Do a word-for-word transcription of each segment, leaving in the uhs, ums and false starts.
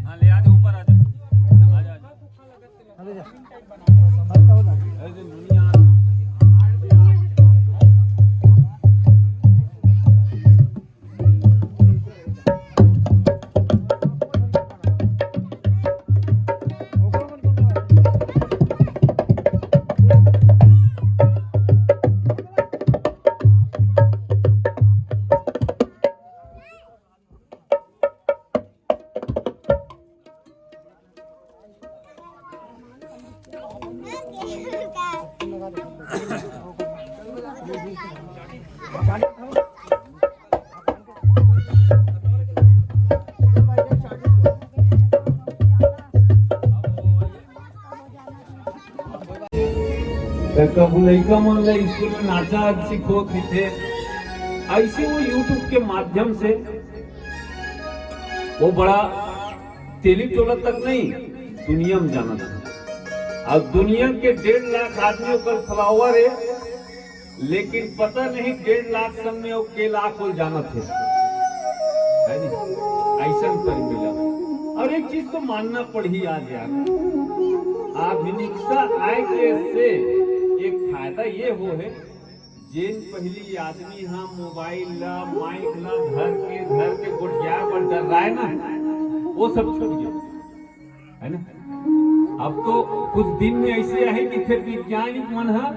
हाँ, ले आ जा, ऊपर आ जा। आ जा, आ जा। त कभू लइका मन ला स्कूल में नाचा सिखो थे, ऐसे वो YouTube के माध्यम से वो बड़ा तेली टोला तक नहीं, दुनिया में जाना था। और दुनिया के डेढ़ लाख आदमी ओकर फॉलोअर है, लेकिन पता नहीं डेढ़ लाख संग में वो के लाख को जाना थे, है नहीं? ऐसा पर मिला। और एक चीज तो मानना पड़ी आज यार, आधुनिकता आए के से एक फायदा ये हो है, जेन पहली आदमी हा मोबाइल ला, माइक ला धर के, धर के गोठिया पर डर रहा है ना, वो सब छूट गया, है ना? अब तो कुछ दिन में ऐसे आए कि फिर वैज्ञानिक मन हा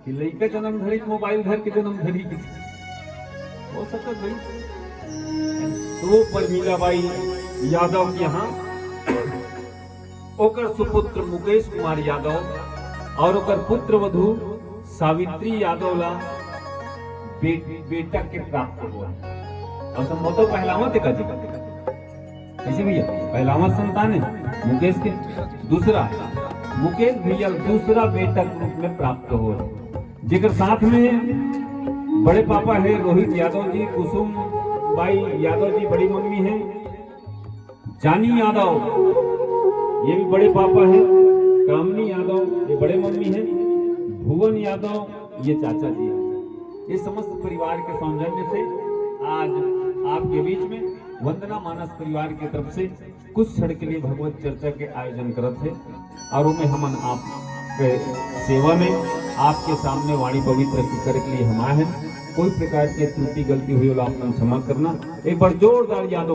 कि लइका जन्म धरी मोबाइल धर के जन्म धरी की, हो सकता भाई। तो वो परमीला बाई यादव के यहाँ ओकर सुपुत्र मुकेश कुमार यादव और ओकर पुत्र वधु सावित्री यादव ला बे-, बेटा के प्राप्त हुआ। और संभवतः पहलावत का जी, कैसे भैया, पहलावत संतान है मुकेश के, दूसरा मुकेश भैया दूसरा बेटा के रूप में प्राप्त हो, जेकर साथ में बड़े पापा है रोहित यादव जी, कुसुम बाई यादव जी बड़ी मम्मी है, जानी यादव, ये भी बड़े पापा हैं, कामनी यादव, ये बड़े मम्मी हैं, भुवन यादव, ये चाचा जी हैं। ये समस्त परिवार के सौजन्य से आज आपके बीच में वंदना मानस परिवार की तरफ से कुछ क्षण के लिए भगवत चर्चा के आयोजन करत है और उनमें हमन आपके सेवा में आपके सामने वाणी पवित्र करे के लिए हम आए हैं। कोई प्रकार के त्रुटि गलती हुई होला आप मन क्षमा करना। एक बार जोरदार यादव।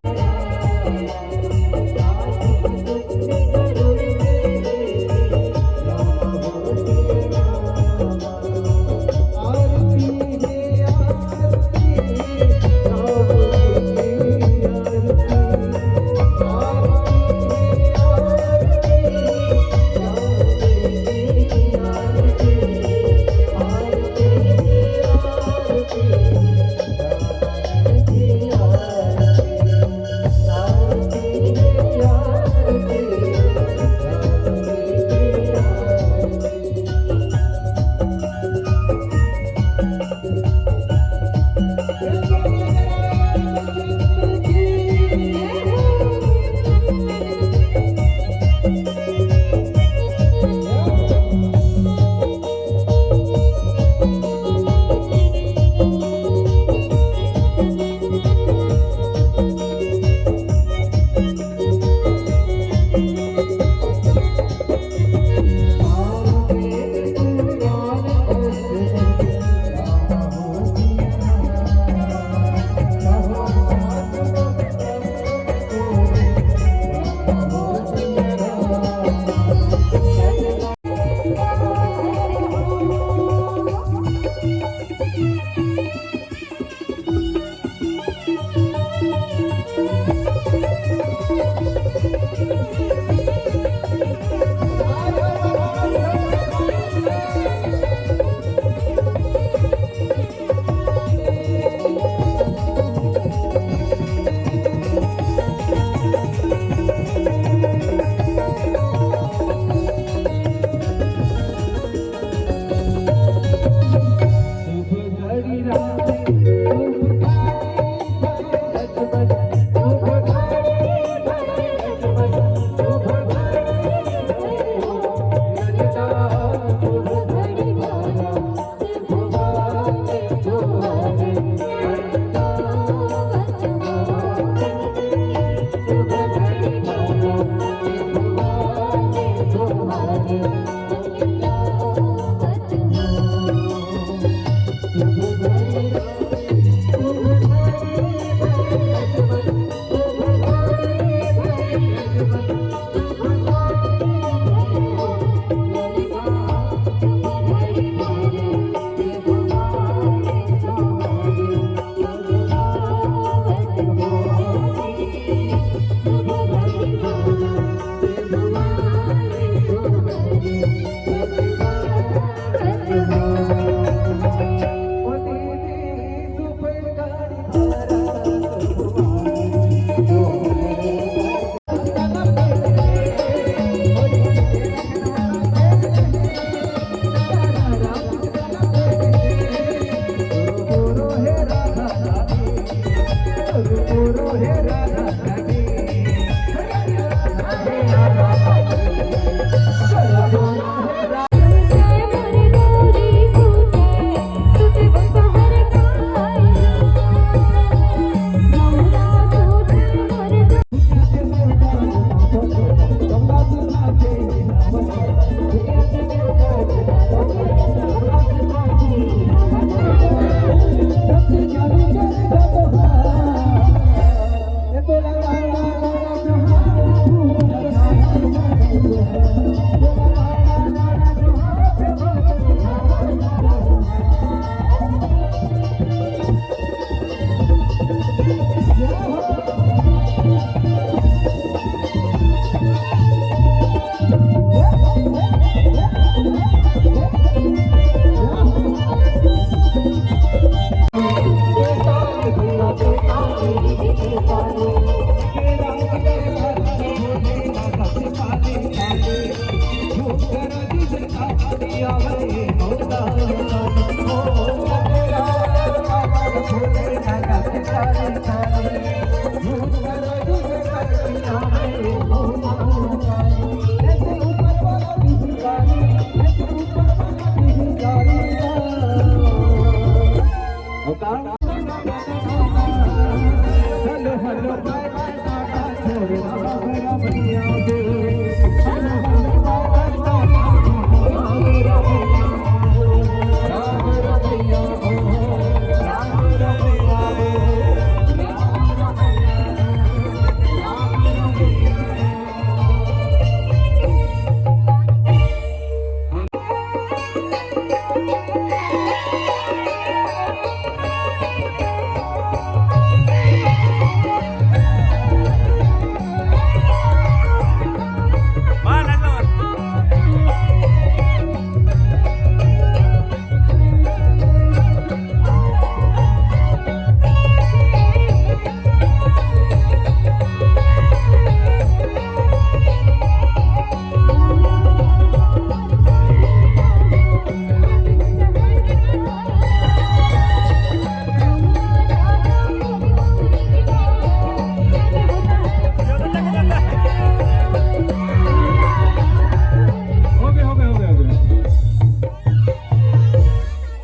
हो गया, हो गया, हो गया, हो गया।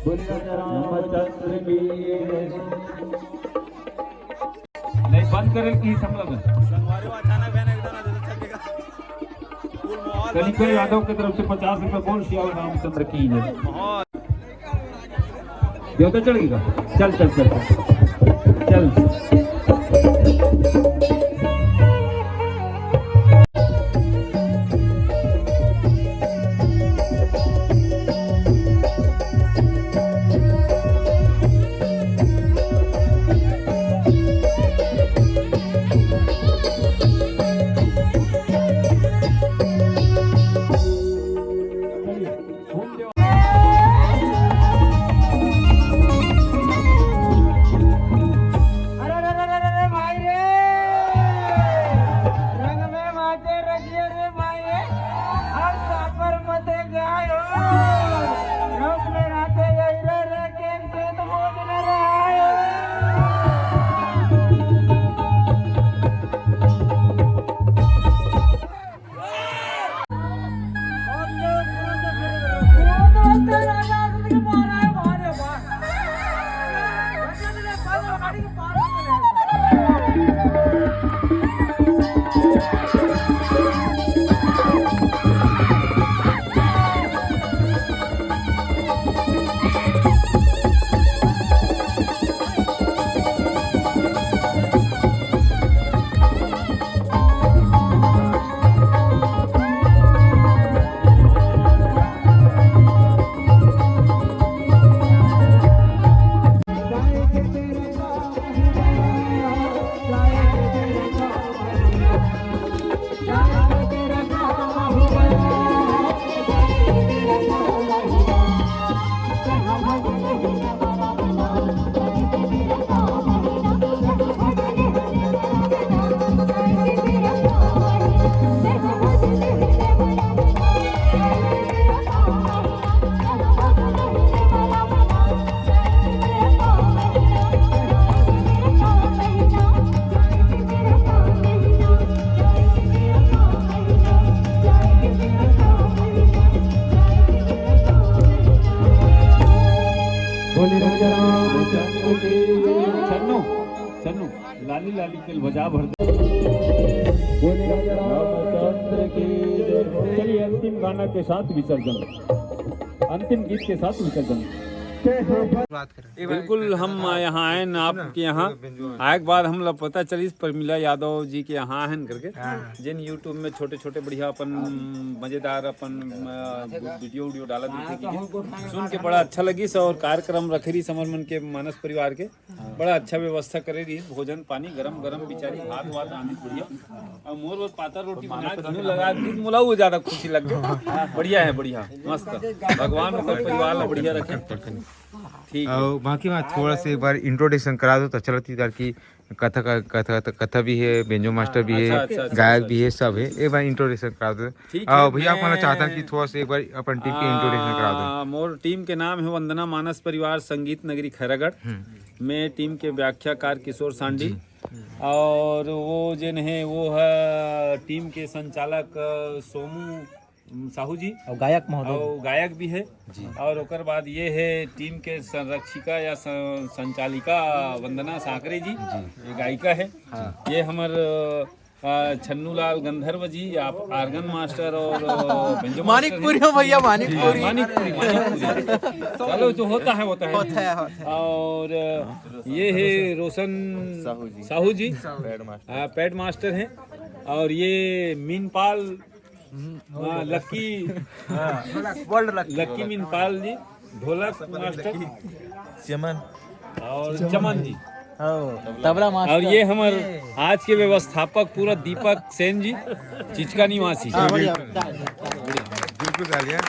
बोलिए राम रामचंद्र की। नहीं, बंद करे की सब लोग। संगवारी अचानक बहन एकदम नजर चल गया। कनिका यादव की तरफ से पचास रुपए बोल, सियावर रामचंद्र की जय। देवता चढ़ गई का? चल, चल, चल, चल। अरे, अरे, अरे, अरे, अरे, भाई रे। रंग में माचे रखिए रे भाई रे। हम सापर मते गाय हो। रंग में राते यही रे, रे, के खेत बोझ न रहा है। बोले राजा रामचंद्र की। छन्नू, छन्नू, लाली लाली के बजा भर दे। बोले राजा रामचंद्र की जय। चलिए, अंतिम गाना के साथ विसर्जन, अंतिम गीत के साथ विसर्जन। बात करें। बिल्कुल, हम यहाँ आए न आपके यहाँ, आए के बाद हम लोग पता चलिस प्रमिला यादव जी के यहाँ आए न करके, जिन YouTube में छोटे-छोटे बढ़िया अपन मजेदार अपन, अ, वीडियो उडियो डालत रहिथे कि सुन के बड़ा अच्छा लगिस और कार्यक्रम रखे रहिस हमर मन के मानस परिवार के। बड़ा अच्छा व्यवस्था करे रहिस, भोजन पानी गरम गरम बिचारी भात वात रांधिस बढ़िया। और मोर बर पातर रोटी बना के घिउ लगा दिस, मोला वो ज्यादा खुशी लग गई। बढ़िया है, बढ़िया, मस्त। भगवान ओकर परिवार ला बढ़िया रखे। ठीक है। और बाकी मैं थोड़ा सा एक बार इंट्रोडक्शन करा दो तो अच्छा लगती, ताकि कथा का, कथा, कथा भी है, बेंजो मास्टर भी है, अच्छा, अच्छा, अच्छा, गायक अच्छा, भी है, सब है। एक बार इंट्रोडक्शन करा दो। ठीक और है, भैया, आप मैं चाहता हूँ कि थोड़ा सा एक बार अपन टीम के इंट्रोडक्शन करा दो। आ, मोर टीम के नाम है वंदना मानस परिवार संगीत नगरी खैरागढ़। हम्म। मैं टीम के व्याख्याकार किशोर सांडी। जी। और वो जेन है, वो है टीम के संचालक, अ, सोमू साहू जी। और गायक महोदय। और गायक भी है। जी। और ओकर बाद ये है टीम के संरक्षिका या सं-, संचालिका वंदना सांकरे जी। जी। ये गायिका है। हाँ। ये हमर, अ, छन्नू लाल गंधर्व जी, आप ऑर्गन मास्टर और, अ, बेंजो मानिकपुरी मास्टर हैं। हो भैया, मानिकपुरी। हाँ, मानिकपुरी, मानिकपुरी। चलो, जो होता है, होता है। होता है, होता है। और, अ, ये है रोशन साहू जी। साहू जी। Pad master. हाँ, पैड मास्टर हैं। और ये मीनपाल, हाँ, लक्की, हाँ, world lucky. Lucky Meenpal ji, dholak master. चमन। और चमन जी। हाँ, तबला मास्टर। और ये हमर आज के व्यवस्थापक पूरा दीपक सेन जी, चिचका निवासी। हाँ, बढ़िया। बिल्कुल डालिया।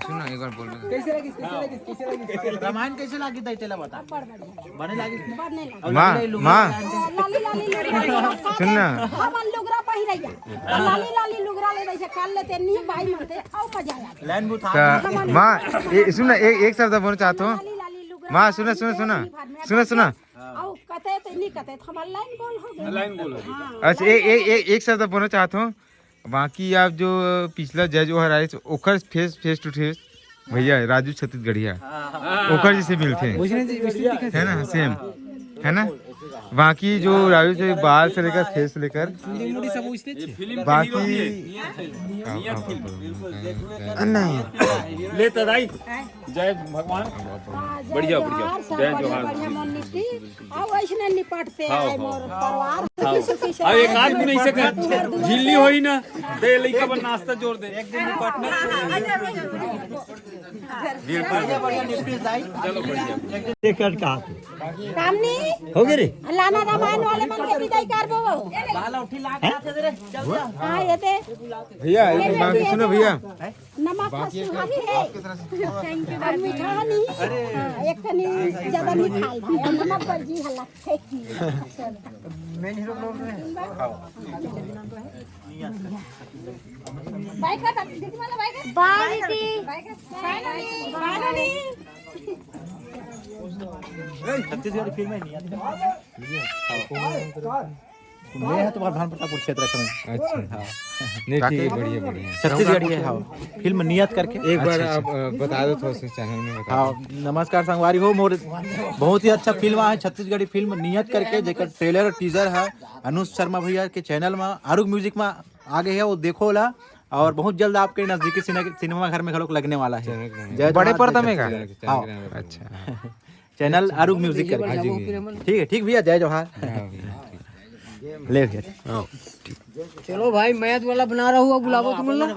सुन ना, एक बार बोल रहे हैं। कैसे लगिस, कैसे लगिस, कैसे लगिस? रामायण कैसे लगिस, दाई, तेला बता। बने लागिस? बने लागिस। माँ, माँ। लाली लाली लुगरा। सुन ना। हमन लुगरा पहिरैया। लाली लाली लुगरा ले रहिसे, काल ले तेनी बाई मनते, अउ मजा आया। लाइन बुता। त माँ, ए, सुन ना, एक, एक शब्द बोलना चाहता हूँ। लाली लाली लुगरा। माँ, सुन ना, सुन ना, सुन ना। सुन ना, सुन ना। अउ कते तेनी कते, हमर लाइन गोल हो गई। लाइन गोल हो गई। हाँ, अच्छा, लाइन एक, एक, गोल हो एक, एक शब्द बोलना चाहता हूँ। बाकी आप जो पिछला जज ओहर आए, ओकर फेस, फेस टू फेस भैया राजू छत्तीसगढ़िया, हाँ। ओकर जैसे मिलते हैं। वैष्णव जी, वैष्णव दिखा है ना, सेम, है ना? बाकी जो राजू से बाल से लेकर फेस से लेकर चूड़ी मुड़ी सब वैसे थे। बाकी नियत फिल्म। नहीं। ले तो दाई, जय भगवान। हाँ, जय बढ़िया, जोहार, बढ़िया। सब जय बढ़िया, जोहार। बढ़िया मन निकटी। अब वैसने निपटते हाँ, आए हाँ। मोर परिवार। हाँ। सुखी, सुखी से अब एक आए। आदमी नहीं सके, झिल्ली होई ना, दे लइका बर नाश्ता जोर दे। एक दिन निपटना। बिल्कुल। चलो बढ़िया। एक कट का। काम नहीं। हो गए रे? लाना रामायण वाले मन के विदाई करबो। हाँ, ये ते। भैया, एक बात सुनो भैया। नमक का सुहारी है। Thank you, हम मीठा नहीं। हाँ, एक कनी ज्यादा नहीं खाल भाई, नमक पर जी हल्ला। Thank you। बाय कर, दीदी वाला बाय कर। बाय दीदी। बाय कर। बाय नानी। बाय नानी। छत्तीसगढ़ी फिल्म है नहीं यार। मैं है तुम्हारा भान प्रतापपुर क्षेत्र का। अच्छा। हाँ। नहीं, ठीक है, बढ़िया, बढ़िया। छत्तीसगढ़ी है, हाँ। फिल्म नियत करके। एक बार अच्छा, अच्छा। आप, अ, बता दो, थोड़ा सा चैनल में बता हाँ, दो। नमस्कार संगवारी हो, मोर बहुत ही अच्छा फिल्म है, छत्तीसगढ़ी फिल्म नियत करके, जेकर ट्रेलर और टीजर है अनुज शर्मा भैया के चैनल में, आरुग म्यूजिक में आ गए है, वो देखो ला। और बहुत जल्द आपके नजदीकी सिने-, सिनेमा घर में घलोक लगने वाला है। चैनल के नाम जय बड़े जोहार, पर्दा जय में का? छत्तीसगढ़। चैनल के हाँ। नाम है। अच्छा। चैनल आरुग म्यूजिक करके। हाँ जी, जी। ठीक है, ठीक भैया, जय जोहार। हाँ भैया, ठीक। ले भैया। हाँ, ठीक। चलो भाई, मैथ वाला बना रहा हुआ, बुलावो तुम लोग।